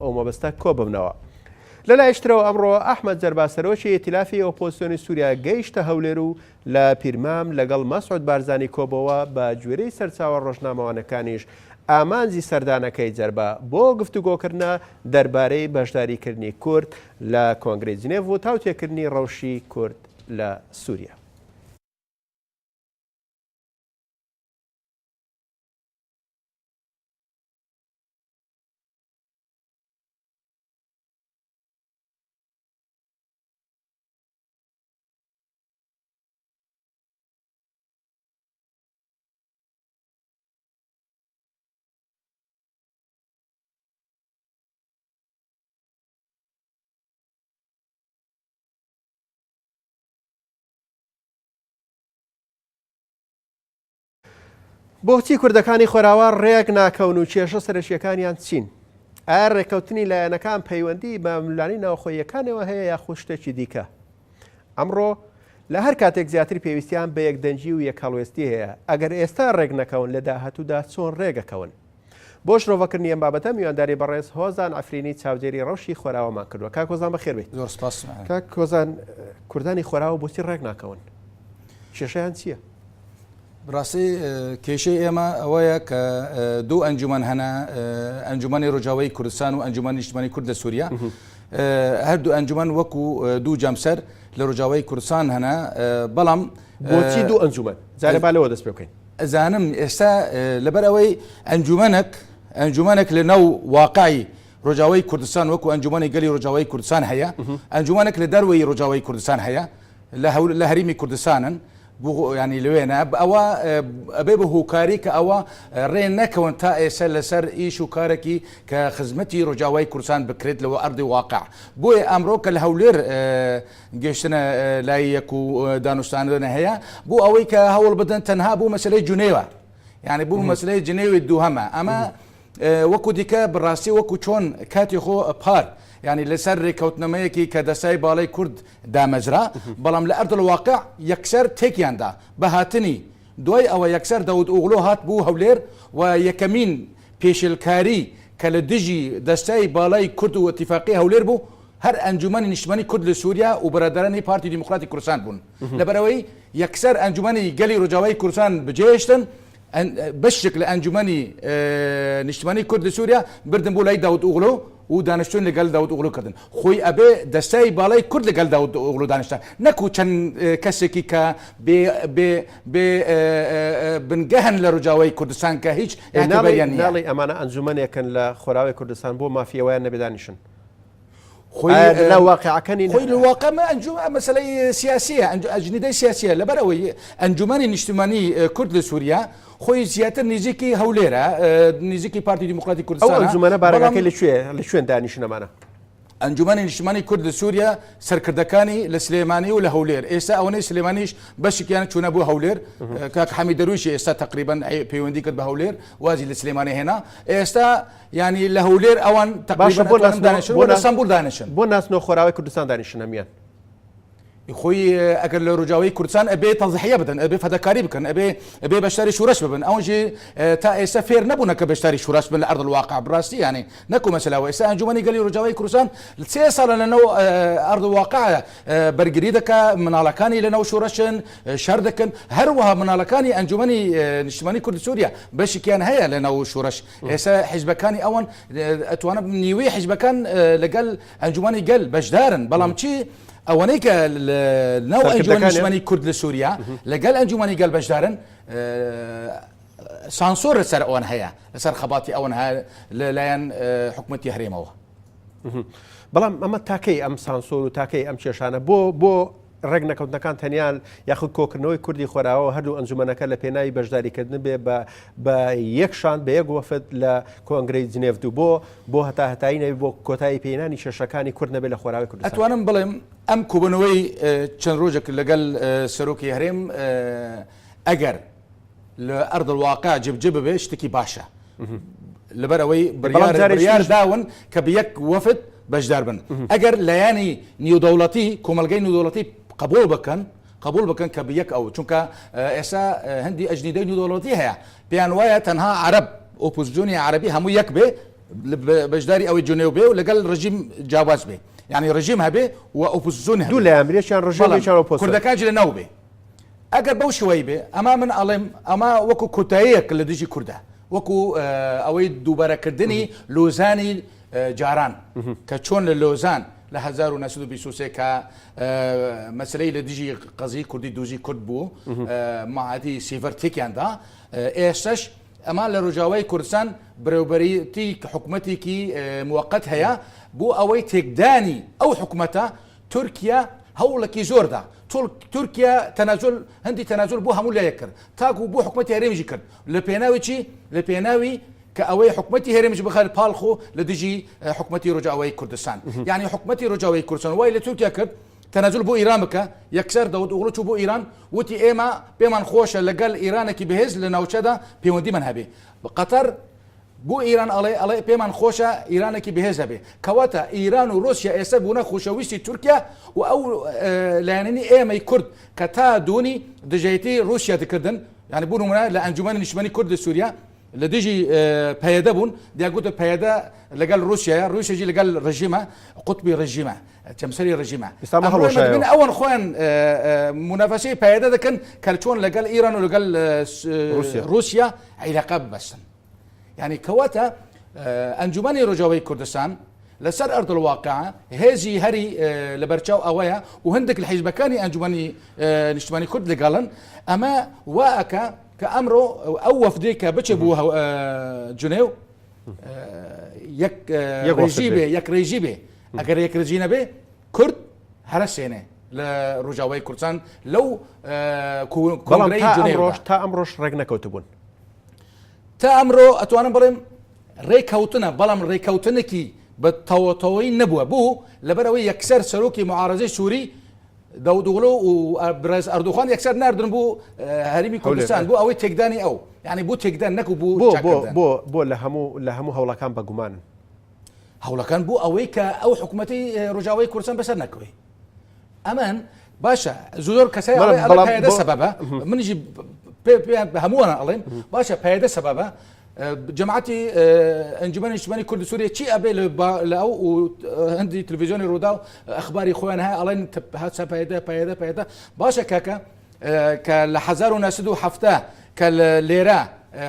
ئەو مەبەستە کۆببنەوە. لەلایش ترەوە ئەمڕۆ ئەحمەد جەربا سەرۆکی ئیتیلافی ئۆپۆزسیۆنی سووریا گەیشتە هەولێر و لە پیرمام لەگەڵ مەسعود بارزانی کۆبۆوە، بە گوێرەی سەرچاوە ڕۆژنامەوانەکانیش ئامانجی سەردانەکەی جەربا بۆ گفتوگۆکردنە دەربارەی بەشداریکردنی کورد لە کۆنگرەی جنێڤ و تاوتوێکردنی ڕەوشی کورد لە سووریا. بۆچی کوردەکانی خۆراوا ڕێک ناکەون و کێشە سەرەکییەکانیان چین؟ ئایا ڕێککەوتنی لایەنەکان پەیوەندی بە ململانێی ناوخۆییەکانەوە هەیە یاخود شتێکی دیکە؟ ئەمڕۆ لە هەر کاتێک زیاتر پێویستیان بە یەکدەنگی و یەکهەڵوێستی هەیە، ئەگەر ئێستا ڕێک نەکەون لە داهاتوودا چۆن ڕێگەکەون؟ بۆ شرۆڤەکردنی ئەم بابەتە میوانداری بەڕێز هۆزان عەفرینی چاودێری ڕەوشی خۆراوامان کردووە. کاک هۆزان بەخێر بێیت. زۆر سپاس. کاک هۆزان کوردانی خۆراوا بۆچی ڕێک ناکەون؟ کێشەیان چییە؟ بڕاستی کێشەی ئێمە ئەوەیە کە دوو ئەنجومەن هەنە ئەنجومەنی ڕۆژاوای کوردستان و ئەنجومەنی نیشتمانی کورد لە سووریا هەردوو ئەنجومەن وەکو دوو جەمسەر لە ڕۆژاوای کوردستان هەنە بەڵام بۆچی دوو ئەنجومەن جارێ با لەوە دەست پێ بکەین ئەزانم ئێستا لەبەر ئەوەی ئەنجومەنێک ئەنجومەنێک لە ناو واقعی ڕۆژاوای کوردستان وەکو ئەنجومەنی گەلی ڕۆژاوای کوردستان هەیە ئەنجومەنێک لە دەروەی ڕۆژاوای کوردستان هەیە لە هەرێمی کوردستانن بۆ ینی لەوێنە ئەوە ئەبێ بە هۆکاری کە ئەوە ڕێ نەکەون تا ئێستا لەسەر ئیش و کارێکی کە خزمەتی ڕۆژاوای کوردستان بکرێت لەوە ئەردی واقع بۆیە ئەمڕۆ کە لە هەولێر گەشتنە لای یەک و دانوستاندنە هەیە بۆ ئەوەی کە هەوڵ بدەن تەنها بۆ مەسلەی جنێوە یعنی بۆ مەسلەی جنێوی دووهەمە ئەمە وەکو دیکە بڕاستی وەکو چۆن کاتی خۆ پار یعنی لەسەر رێککەوتنەمەیەکی کە دەسای باڵای کورد دامەزرا بەڵام لە ئەرض الواقع یەکسەر تێکیاندا بە هاتنی دوای ئەوە یەکسەر داود ئۆغلۆ هات بوو هەولێر و یەکەمین پێشێلکاری کە لە دژی دەستای باڵای کورد و ئیتیفاقی هەولێر بوو هەر ئەنجومەنی نیشتمانی کورد لە سووریا و برادەرانی پارتی دیموکراتی کوردستان بوون لەبەرئەوەی یەکسەر ئەنجومەنی گەلی ڕۆژاوای کوردستان بجێهێشتن بەشێک لە ئەنجومەنی نیشتمانی کورد لە سووریا بردن بۆ لای داود ئۆغلۆ و دانیشتون لەگەل داود ئۆغلۆ کردن خۆی ئەبێ دەستای باڵای کورد لەگەل داود ئۆغلۆ دانیشتە نەکو چەند کەسێکی کە بێ بێ بێ بنگەهن لە ڕۆژاوای کوردستان کە هیچ ئێعتباریان نییە. ناڵێی ئەمانە ئەنجومەنێکن لە خۆراوای کوردستان بۆ مافی ئەوەیان نەبێ دانیشن؟ خۆی لە واقعەکە نین خۆی لە واقع ما ئەنجوم مەسەلەی سیاسیە ئەجنیدەی سیاسیە لەبەر ئەوەی ئەنجومەنی نیشتمانی کورد لە سووریا خۆی زیاتر نزیکی هەولێرە نزیکی پارتی دیموکراتی کوردستان ئەو ئەنجومەنە بارەگاکەی لە کوێ لە کوێن دانیشن ئەمانە؟ ئەنجومەنی نیشتمانی کورد لە سووریا سەرکردەکانی لە سلێمانی و لە هەولێر ئێستا ئەوەنەی سلێمانیش بەشێکیان چوونە بۆ هەولێر کاک حەمید دەرویشی ئێستا تقریبا پەیوەندی کرد بە هەولێر وازی لە سلێمانی هێنا ئێستا یانی لە هەولێر ئەوان باشە بۆ دانیشن بۆ لە سەمبول دانیشن بۆ ناسنەوە خۆراوای کوردستان دانیشن هەمیان خۆی ئەگەر لە ڕۆژاوای کوردستان ئەبێ تەزحیە بدەن ئەبێ فەدەکاری بکەن ئەبێ ئەبێ بەشداری شورش ببن ئەوجی تا ئێستا فێر نەبوونە کە بەشداری شورش بن لە ئەرض الواقع بڕاستی یانێ نەکو مەسەلاوە ئێستا ئەنجومەنی گەلی ڕۆژاوای کوردستان سێ ساڵە لەنەو ئەرض الواقع بەرگری دەکا مناڵەکانی لەناو شورشن شەر دەکەن هەروەها مناڵەکانی ئەنجومەنی نیشتمانی کورد سووریا بەشێکیان هەیە لەناو شورش ئێستا حیزبەکانی ئەوان ئەتوانم نیوەی حیزبەکان لەگەل ئەنجومەنی گەل بەشدارن بەڵام چی ئەوەنەی کە ناو ئەنجومەنی کورد لە سووریا لەگەل ئەنجومەنی گەل بەشدارن سانسۆر لەسەر ئەوان هەیە لەسەر خەباتی ئەوان لەلایەن حکوومەتی هەرێمەوە. بەڵام ئەمە تاکەی ئەم سانسۆر و تاکەی ئەم کێشانە بۆ بۆ ڕێک نەکەوتنەکان تەنیا یاخود کۆکردنەوەی کوردی خۆراوە هەردوو ئەنجومەنەکە لە پێناوی بەشداریکردن بێ بە بە یەک شاند بە یەک وەفد لە کۆنگرەی جنێف دوو بۆ بۆ هەتا هەتایی نەبێ بۆ کۆتایی پێهێنانی کێشەکانی کورد نەبێ لە خۆراوی کوردستان. ئەتوانم بڵێم ئەم کۆبوونەوەی چەند ڕۆژێک لەگەل سەرۆکی هەرێم ئەگەر لە ئەرض الواقع جێبجێ ببێ شتێکی باشە لەبەر ئەوەی بڕیار بڕیار داون کە بە یەک وەفد بەشدار بن ئەگەر لایەنی نیودەوڵەتی کۆمەلگەی نیودەوڵەتی قبول بکەن قبول بکەن کە بە یەک ئەو چونکە ئێستا هەندی ئەجنیدەی نیودەوڵەتی هەیە پێیان وایە تەنها عەرەب ئۆپۆزیسیۆنی عەرەبی هەموو یەک بێ. بەشداری ئەوەی جنێو بێ و لەگەڵ ڕژیم جیاواز بێ یعنی ڕژیم هەبێ و ئۆپۆزیسیۆن هەبێ دوو لایەن بێ یەکیان ڕژێم بەڵام یەکیان ئۆپۆزیسیۆن کوردەکان جلە ناو بێ ئەگەر بەو شێوەی بێ ئەما من ئەڵێم ئەما وەکو کۆتاییەک لە دژی کوردە وەکو ئەوەی دووبارەکردنی لۆزانی جاران کە چۆن لە لۆزان لە 1923 کە مەسلەی لە دژی قەزی کوردی دوزی کورد بوو معادی سیڤەر تێکیاندا ئێستش ئەما لە ڕۆژاوای کوردستان بەرێوبەریتی حکومەتێکی موەقەت هەیە بۆ ئەوەی تێکدانی ئەو حکومەتە تورکیا هەوڵێکی زۆردا تورکیا تەنازول هەندی تەنازول بۆ هەموو لایەک کرد تاکو بۆ حکومەتی هەرێمیشی کرد لە پێناوی چی لە پێناوی کە ئەوەی حکومەتی هەرێمیش بخەر پاڵ خۆ لە دژی حکومەتی ڕۆژاوای کوردستان یعنی حکومەتی ڕۆژاوای کوردستان وای لە تورکیا کرد تەنازول بۆ ئیران بکە یەکسەر دەوت ئۆغڵو چوو بۆ ئیران وتی ئێمە پێمان خۆشە لەگەل ئیرانێکی بەهێز لە ناوچەدا پەیوەندیمان هەبێ قەتەر بۆ ئیران ئەڵێ ئەڵێ پێمان خۆشە ئیرانێکی بەهێز هەبێ کەواتە ئیران و ڕوسیا ئێستا بوونە خۆشەویستی تورکیا و ئەو لایەنەی ئێمەی کورد کە تا دوونی دژایەتی ڕوسیا دەکردن یعنی بوون نمونە لە ئەنجومەنی نیشتمانی کورد لە سووریا لە دژی پەیەدە بوون دیاگوتە پەیەدە لەگەڵ رووسایە رووسیەژی لەگەڵ ڕژیمە قوتبی ڕژیمە جەمسەری ڕژیمە ئەوان خۆیان منافەسەی پەیەدە دەکەن کە چۆن لەگەڵ ئیران و لەگەڵ رووسیا عیلاقە ببەستن یعنی کەواتە ئەنجومەنی ڕۆژاوای کوردستان لەسەر ئەرض الواقع هێزی هەری لەبەرچاو ئەوەیە و هەندێک لە حیزبەکانی ئەنجومەنی نیشتمانی کورد لەگەڵن ئەمە وا ئەکا کە ئەمڕۆ ئەو وەفدەی کە بچێ بۆ جنێو یەک ڕێژی بێ یەک ڕێژی بێ ئەگەر یەک ڕێژی نەبێ کورد هەرەسێنێ لە ڕۆژاوای کوردستان لەو کۆنگرەی جنێو تا ئەمڕۆش ڕێک نەکەوتبوون تا ئەمڕۆ ئەتوانم بڵێم ڕێککەوتنە بەڵام ڕێککەوتنێکی بە تەوەتەوەی نەبووە بوو لەبەرەوەی یەکسەر سەرۆکی معارەزەی سووری داودئۆغلۆ و بەڕێز ئەردۆغان یەکسەر ناردن بۆ هەرێمی کوردستان بۆ ئەوەی تێکدانی ئەو یعنی بۆ تێکدان نەکو بۆ بۆ بۆ بۆ بۆ لە هەموو لە هەموو هەوڵەکان بەگومانن هەوڵەکان بۆ ئەوەی کە ئەو حکوومەتی ڕۆژاوای کوردستان بەسەر نەکەوێ ئەمن باشە زۆر کەسای بەڵام پەیەدە سەبەبە منیشی هەمووانە ئەڵێم باشە پەیەدە سەبەبە جەماعەتی ئەنجومەنی نیشتمانی کورد سووریا چی ئەبێ لە ئەو و هەندی تلویزیۆنی ڕوودا و ئەخباری خۆیان هەیە ئەڵێن هەچە پەیدە پەیدە پەیدە باشە کاکە کە لە 1970 کە لێرە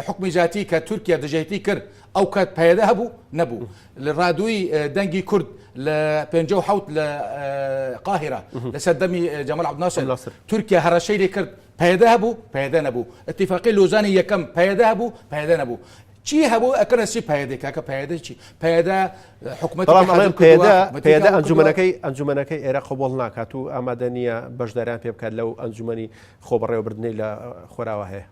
حکمی ذاتی کە تورکیا دژایەتی کرد ئەو کات پەیدە هەبوو نەبوو لە ڕادووی دەنگی کورد لە 57 لە قاهرە لە سەردەمی جەمال عەبدولناسر تورکیا هەڕەشەی لێ کرد پەیەدە هەبوو پەیەدە نەبوو ئیتیفاقی لۆزانی یەکەم پەیەدە هەبوو پەیەدە نەبوو چی هەبوو ئەکەنە چی پەیەدە کاکە پەیەدە چی پەیەدە حکومەت بەڵام ئەڵێن پەیەدە پەیەدە ئەنجومەنەکەی ئەنجومەنەکەی ئێرە قبوڵ ناکات و ئامادە نییە بەشداریان پێ بکات لەو ئەنجومەنی خۆبەڕێوەبردنەی لە خۆراوا هەیە.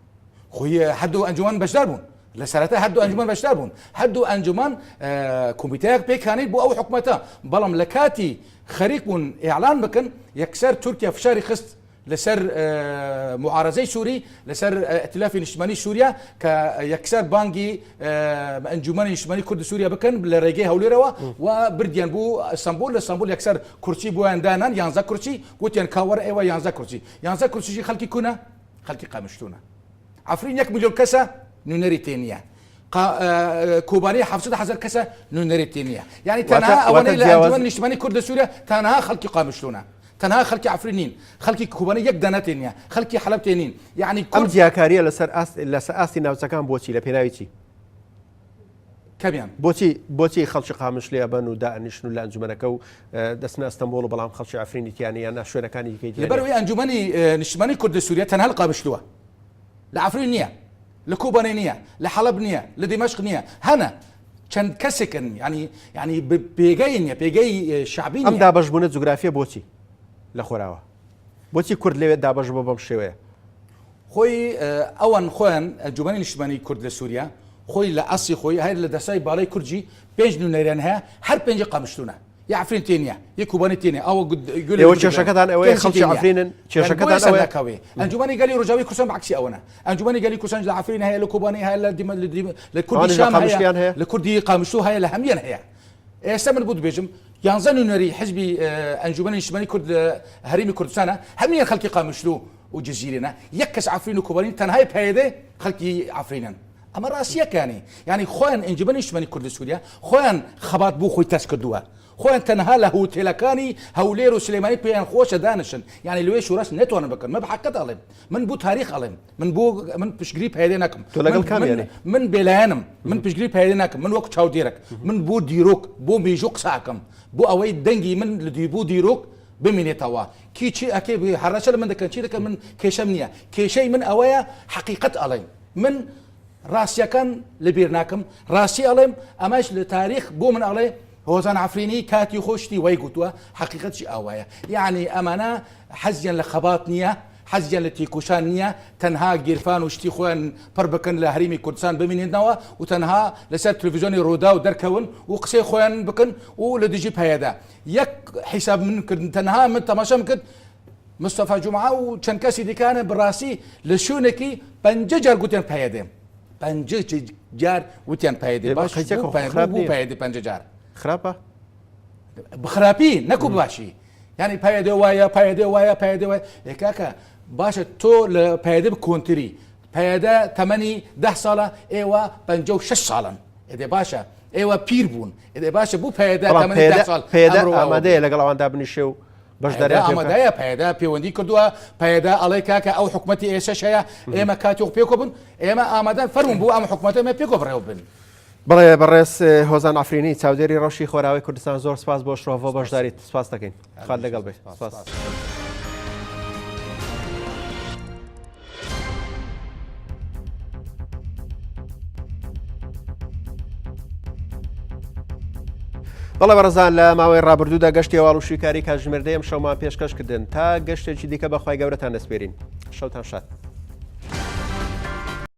خۆی هەردوو ئەنجومەن بەشدار بوون لە سەرەتا هەردوو ئەنجومەن بەشدار بوون هەردوو ئەنجومەن کۆمیتەیەک پێکهێنیت بۆ ئەو حکومەتە بەڵام لە کاتی خەریک بوون ئیعلان بکەن یەکسەر تورکیا فشاری خست لەسەر موعارەزەی سووری لەسەر ئیتلافی نیشتمانی سووریا کە یەکسەر بانگی ئەنجومەنی نیشتمانی کورد سووریا بکەن لە ڕێگەی هەولێرەوە و بردیان بوو ئەستەنبوڵ لە ئەستەنبوڵ یەکسەر کورسی بۆیان دانان یانزە کورسی وتیان کاوەرە ئێوە یانزە کورسی یانزە کورسیشی خەڵکی کونە خەڵکی قامشتونە عەفرین یەک ملیۆن کەسە نوێنەری تێ نییە کۆبانی 700 هەزار کەسە نوێنەری تێ نییە یعنی تەنها ئەوەنەی لە ئەنجومەنی نیشتمانی کورد لە سووریا تەنها خەڵکی قامشتونە تەنها خەلکی عەفرین نین خەلکی کوبانی یەک دانە تێ نیە خەلکی حەلەب تێ نین یەعنی ئەم کورد جیاکاریە لەسەر ئاست لەسەر ئاستی ناوچەکان بۆچی لە پێناوی چی؟ کەمیان. بۆچی بۆچی خەڵکی قامشلی ئەبەن و دائەنیشن و لە ئەنجومەنەکە و دەچنە ئەستەنبوڵ و بەڵام خەڵکی عەفرینی تیا نیە یان شوێنەکانی دیکەی تیا نیە؟ لەبەرئەوەی ئەنجومەنی نیشتمانی کورد لە سوریا تەنها لە قامشلوە لە عەفرین نیە لە کۆبانێ نیە لە حەڵەب نیە لە دیمەشق نیە هەنە چەند کەسێکن یعنی یعنی پێگەی نیە پێگەی شعبی ئەم دابەشبوونە جوگرافیە بۆچی لە خۆراوە بۆچی کورد لەوێ دابەش بۆ بەم شێوەیە خۆی ئەوان خۆیان ئەنجومەنی نیشتمانی کورد لە سووریا خۆی لە ئەسی خۆی هەر لە دەسای باڵای کوردی پێنج نوێنەریان هەیە هەر پێنجی قامشلونە یە عەفرین تێ نیە یە کوبانی تێ نیە ئەوە گوێ لە ئێوە کێشەکەتان ئەوەیە خەڵکی عەفرینن کێشەکەتان ئەوەیە نەکەوێ ئەنجومەنی گەلی ڕۆژاوی کوردستان بە عەکسی ئەوەنە ئەنجومەنی گەلی کوردستان لە عەفرین هەیە لە کۆبانی هەیە لە دیمە لە دیمە لە کوردی شام هەیە هەیە لە کوردی قامشلو هەیە لە هەمیان هەیە ئێستا من بۆ دەبێژم یانزە نوێنەری حزبی ئەنجومەنی نیشتمانی کورد لە هەرێمی کوردستانە هەمیان خەڵکی قامشلو و جزیرێنە یەک کەس عەفرین و کۆبانی تەنهای پەیەدە خەڵکی عەفرینن. ئەمە ڕاستیەکانی یعنی خۆیان ئەنجومەنی نیشتمانی کوردی سووریا خۆیان خەبات بۆ خۆی تەس کردووە خۆیان تەنها لە هوتێلەکانی هەولێر و سلێمانی پێیان خۆشە دانیشن یعنی لەوێ شورەش نەتوانن بکەن من بە حەقت ئەڵێم من بۆ تاریخ ئەڵێم من بۆ من پشگری پەیدە ناکەم تۆ لەگەڵ کام یانی؟ من بێلایەنم من پشگری پەیدە ناکەم من وەکو چاودێرێک من بۆ دیرۆک بۆ مێژوو قسە ئەکەم بۆ ئەوەی دەنگی من لە بۆ دیرۆک بمینێتەوە کی چی ئەکەی هەڕەشە لە من دەکەن چی دەکەن من کێشەم نییە کێشەی من ئەوەیە حەقیقەت ئەڵێم من ڕاستیەکان لەبیر ناکەم ڕاستی ئەڵێم ئەمەش لە تاریخ بۆ من ئەڵێ هۆزان عەفرینی کاتی خۆی شتی وای گوتووە حەقیقەتشی ئاوایە یعنی ئەمانە حەزیان لە خەبات نییە حەزیان لە تێکۆشان نییە تەنها گیرفان و شتی خۆیان پڕ بکەن لە هەرێمی کوردستان بمینێنەوە و تەنها لەسەر تلویزیۆنی ڕووداو دەرکەون و قسەی خۆیان بکەن و لە دژی پەیەدە یەک حیساب من کردن تەنها من تەماشام کرد مستەفا جومعە و چەند کەسی دیکانە بەڕاستی لە شوێنێکی پەنجە جار گوتیان پەیەدێ پەنجە جار وتیان پەیەدێ باش خراپ بوو پەیەدێ پەنجە جار خراپە بخراپی نەکو باشی یعنی پەیەدێ وایە پەیەدێ وایە پەیەدێ وایە ئێ کاکە باشە تۆ لە پەیەدێ کۆنتری پەیەدە تەمەنی ده ساڵە ئێوە 56 ساڵن ئێدێ باشە ئێوە پیر بوون ئێدێ باشە بوو پەیەدە تەمەنی ده ساڵ پەیەدە ئامادەیە لەگەڵ ئەوان دابنیشێ و بەشداریان پێ بکات؟ ئامادەیە پەیەدە پەیوەندی کردووە پەیەدە ئەڵێ کاکە ئەو حکومەتی ئێسەش هەیە ئێمە کاتێک پێکەوە بن ئێمە ئامادەن فەرموون بۆ ئەم حکومەتە ئێمە پێکەوە بەڕێوە بن. بەڵێ بەڕێز هۆزان عەفرینی چاودێری ڕەوشی خۆراوای کوردستان زۆر سپاس بۆ شرۆڤە و بەشداریت سپاس دەکەین خوات لەگەڵ بێ سپاس. بەڵێ بەڕێزان لە ماوەی ڕابردوودا گەشتی هەواڵ و شیکاری کاتژمێردەی ئەم شەومان پێشکەش کردن تا گەشتێکی دیکە بەخوای گەورەتان دەسپێرین شەوتان شاد.